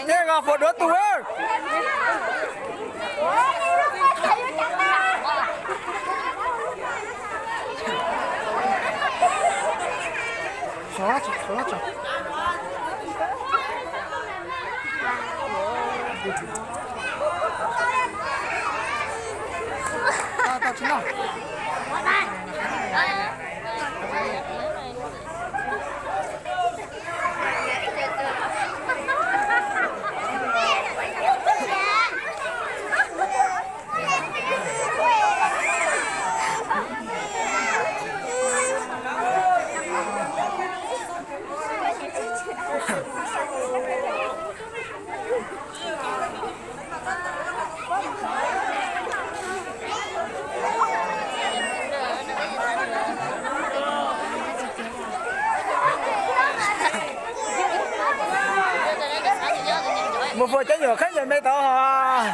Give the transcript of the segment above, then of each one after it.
Neb nqa phom duav tus. Mus phom cov nyuam khaub ncaws me tod hos.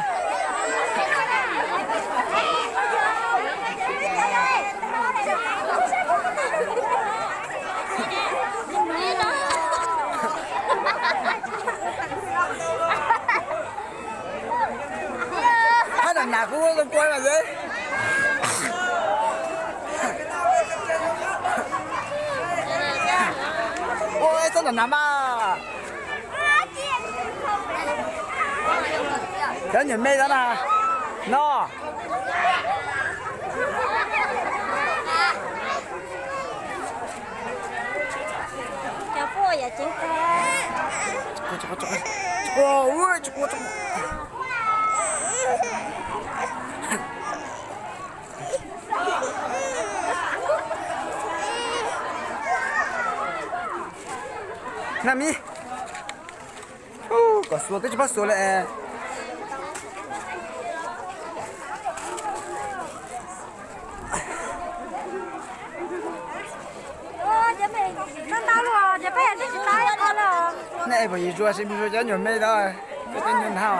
Hab nas nas kuv zoo kua mas yej. Ua txhob nas nas mas. Cov nyuam me tod na. No. Na mi. Kom xuas twb tsis paub xuas li es. Nej es pom yim zuag tsis mus zuag cov nyuam me tod, cov nyuam nag.